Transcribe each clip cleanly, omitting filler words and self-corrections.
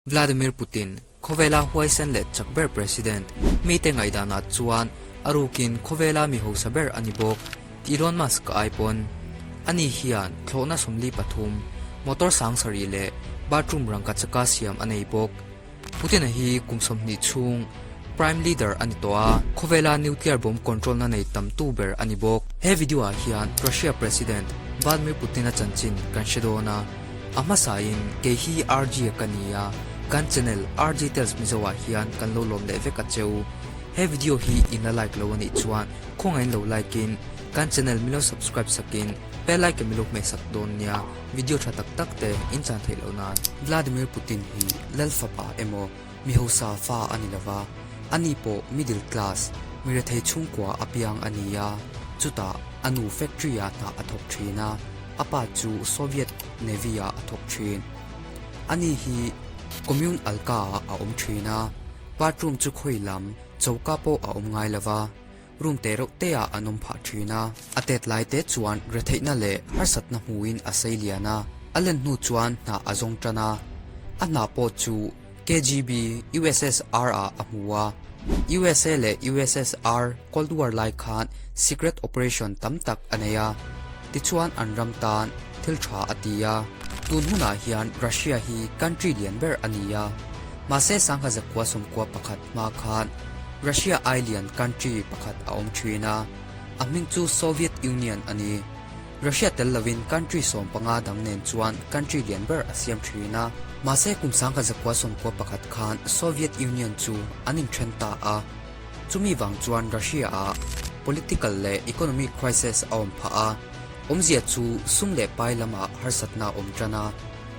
Vladimir Putin, khawvela huaisen leh chak ber President, mite ngaihdanah chuan a rukin khawvela mi hausa ber a ni bawk, Elon Musk ai pawn. Ani hian thlawhna 43, motor 7000 leh bathroom rangkachaka siam a nei bawk. Putin-a hi kum 20 chhung Prime Leader a ni tawh a, khawvela nuclear bomb control-na nei tamtu ber a ni bawk. He video-ah hian Russia President Vladimir Putin-a chanchin kan hre dawn a, a hmasain kei hi RG-a ka ni a, kan channel RG Tales Mizo-ah hian kan lo lawm leh vek a che u. He video hi in la like lo a nih chuan khawngaih lo like-in kan channel min lo subscribe sakin bell icon min lo hmeh sak dawn nia. Video tha tak tak te in chan theih loh nan. Vladimir Putin hi lal fapa emaw mi hausa fa a ni lova, ani pawh middle class, mi rethei chhungkua a piang a ni a, chutah a nu factory ah hna a thawk thin a, a pa chu Soviet Navy ah a thawk thin. Ani hi Commune Alka ah a awm thin a, bathroom chu khawi lam choka pawh a awm ngai lova. Room te reuh te ah an awm phah thin a, a tet lai te chuan retheihna leh harsatna hmuin a sei lian a, a len hnu chuan hna a zawng tan a, a hna pawh chu KGB, USSR ah a hmu a, USA leh USSR Cold War lai khan secret operation tam tak a nei a, tichuan an ram tan thil tha a ti a. Tun hunah hian Russia hi country lian ber a ni a, mahse sangha zakua 91 hma khan Russia ai lian country pakhat a awm thin a, a hming chu Soviet Union a ni. Russia tel lovin country 15 dang nen chuan country lian ber a siam thin a. Mahse kum 1991 khan Soviet Union chu an inthen ta a, chumi vang chuan Russia ah political leh economic crisis a awm phah a, awmzia chu sum leh pai lamah harsatna a awm tan a.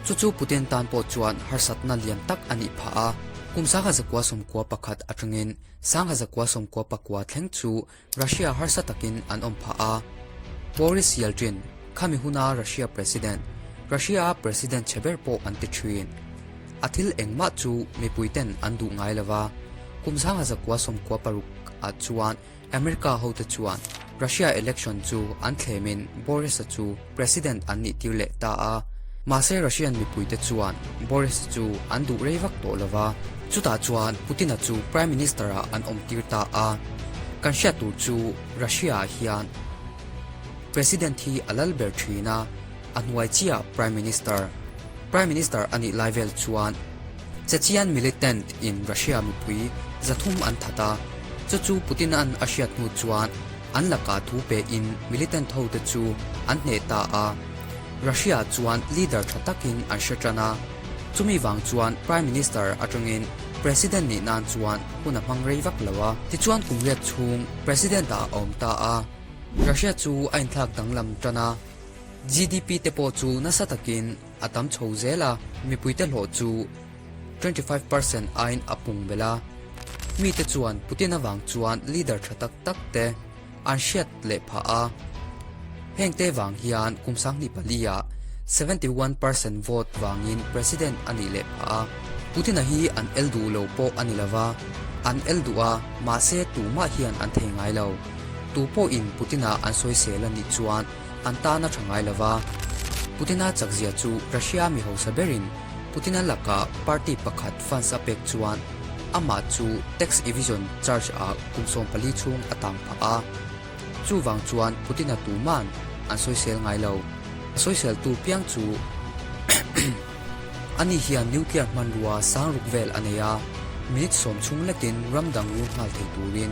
Chu chu Putin tan pawh chuan harsatna lian tak a nih phah a, kum 1991 atangin 1999 thleng chu Russia harsa takin an awm phah a. Boris Yeltsin, khami huna Russia President, Russia-a President chhe ber pawh an ti thin. A thil engmah chu mipuiten an duh ngai lova, kum 1996 ah chuan America hote chuan Russia election chu an thlemin Boris-a chu President an nih tir leh ta a. Mahse Russian mipuite chuan Boris-a chu an duh rei vak tawh lova, chutah chuan Putin-a chu Prime Minister-ah an awm tir ta a. Kan hriat tur chu Russia-ah hian President hi a lal ber thin a, a hnuai chiah Prime Minister. Prime Minister a nih lai vel chuan Chechen militant in Russia mipui 300 an that a, chu chu Putin-a'n a hriat hnu chuan an lakah thu pein militant hote chu an hneh ta a. Russia chuan leader tha takin an hre tan a, chumi vang chuan Prime Minister atangin President nih nan chuan hun a hmang rei vak lo a. Tichuan kum riat chhung President-ah a awm ta a, Russia chu a inthlak danglam tan a, GDP te pawh chu nasa takin a tam chho zel a, mipuite hlawh chu 25% aiin a pung belh a. Mite chuan Putin avang chuan leader tha tak tak te an hriat leh phah a. Heng te vang hian kum 24 ah 71% vote vangin President a nih leh phah a. Putin-a hi an el duh lo pawh a ni lova, an el duh a, mahse tumah hian an thei ngai lo. Tu pawhin Putin-a an sawisel a nih chuan an tan a tha ngai lova. Putin-a chakzia chu Russia mi hausa berin Putin-a lakah party pakhat funds a pek chuan amah chu tax evasion charge ah kum 14 chhung a tang phah a. Chuvang chuan Putin-a tuman an sawisel ngai lo. A sawiseltu piang chu ani hian nuclear hmanrua 6000 vel a nei a, minute 10 chhung lekin ram dang rul nghal thei turin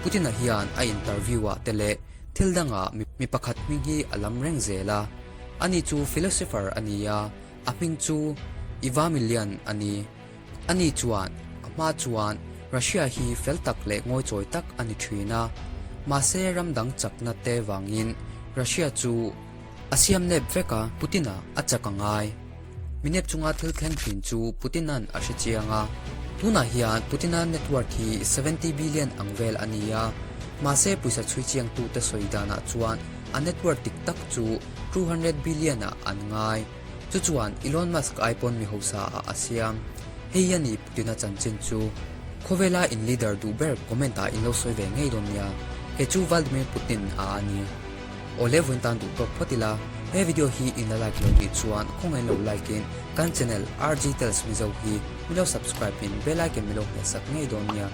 Putin-a hian a interview ah te leh Thil dangah mi pakhat hming hi a lam reng zel a, ani chu philosopher a ni a, a hming chu Ivamilian a ni. Ani chuan a hma chuan Russia hi fel tak leh ngawichawi tak a ni thin a, mahse ram dang chakna te vangin Russia chu a siam nep vek a, Putin-a a chak a ngai. Mi nep chunga thil thleng thin chu Putin-a'n a hre chiang a. Tunah hian Putin-a net worth hi 70 billion ang vel a ni a, mahse pawisa chhui chiangtute sawi danah chuan a net worth dik tak chu 200 billion ah an ngai. Chu chuan Elon Musk ai pawn mi hausa ah a siam. Hei a ni Putin-a chanchin chu. Khawvela in leader duh ber comment ah in lo sawi ve ngei dawn nia. Kei chu Vladimir Putin a a ni. Awle vawiin tan duh tawk phawt ila, he video hi in la like lo nih chuan khawngaih lo like in. Kan channel RG Tales Mizo hi milo subscribe in bell icon milo hmeh sak ngei dawn nia.